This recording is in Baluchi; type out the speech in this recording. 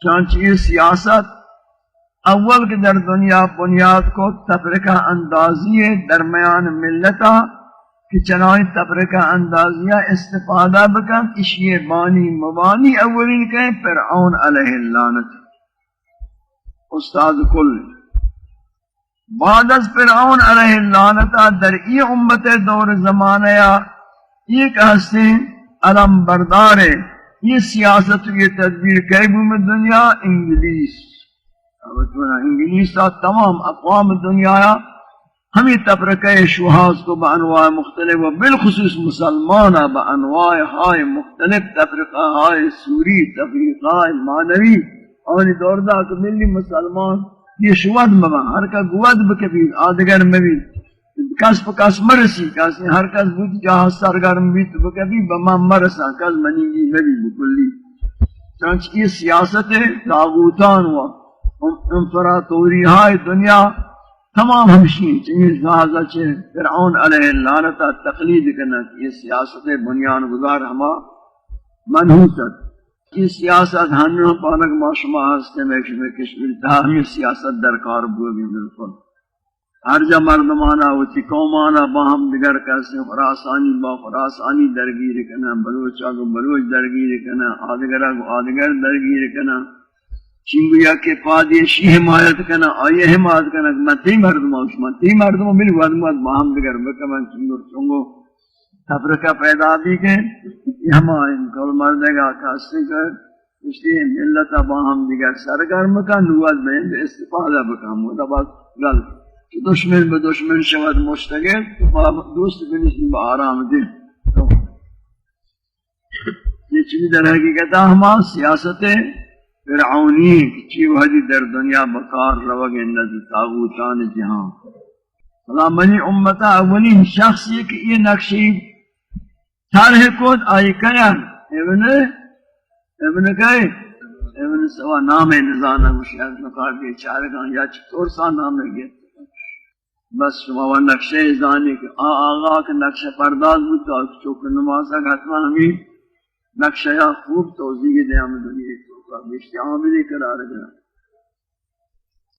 چانچہ اے سیاست اول کہ در دنیا بنیاد کو، تفرقہ اندازی درمیان ملتا کہ چنائیں تفرقہ اندازیہ استفادہ بکن، اشی بانی مبانی اولین کئے؟ فرعون علیہ اللعنت، استاد کل۔ بعد از فرعون علیہ اللعنت در ای امت دور زمانہ یا ایک ہستیں علم بردار، یہ سیاست و یہ تدبیر کئے بوم دنیا؟ انگلیس۔ انگلیس تا تمام اقوام دنیا ہمیں تفرقہ شوہاز کو بہ انواع مختلف و بالخصوص مسلمان بہ انواع ہائے مختلف، تفرقہ ہائے صوری، تفرقہ ہائے معنوی، آنی دور دا کہ ملی مسلمان یہ شود مبن، ہر کس گود بکبی، آدگر مبی، کس پہ کس مرسی، کس ہر کس بود جاہ سرگرم بیت بکبی، بہ من مرسا، کس منی گی مبی بکلی۔ چنانچہ یہ سیاست طاغوتان و امپراتوری ہائے دنیا تمام ہمشی چنین جہازا چہ فرعون علیہ اللعنت تقلید کنن کہ یہ سیاست بنیان گزار ہما منحوس ات۔ یہ سیاست ہنو پانک ما شما ہستیں، میں شما کشمیر تہا ہمیں سیاست درکار بوگی بالکل۔ ہر جا مردمانا وتی قومانا با ہم دگر کسیں خراسانی با خراسانی درگیر کنن، بلوچا گو بلوچ درگیر کنن، آدگرا گو آدگر درگیر کنن۔ چینگو یکے پادی شی حمایت کنن، آئی حمایت کنن کہ من تئی مردم آں، من تئی مردم آں، بلی وت مت با ہم دگر بکمن، چینگو چونگو تفرقہ پیدا بی کہ یہ ہما کل مردگا کسے کہ اشتی ملت با ہم دگر سرگرم کن، نوت بین استفادہ بکن، وہ دبا گل کہ دشمن بہ دشمن شود مشتگل، تو با دوست بنشین بہ آرام دل۔ یہ چیز در حقیقت ہما سیاست فرعونی کہ چی وحدی در دنیا بکار روگ اندازی طاغوتان جہان۔ فلا منی امتا اولین شخص یہ کہ یہ نقشی طرح کت آئی کیان ابن، ابن کئے؟ ابن سبا نام نزانہ، گوشی از نقاب بیچارگان یا چطور سا نام گرت۔ بس شما و نقشہ زانی کہ آ آغا کہ نقشہ پرداز بود، تو چوک نمازا حتما ہمیں نقشہ یا خوب توضیح دے ہم دنیا تو کا بیشتر عاملی قرار گرا۔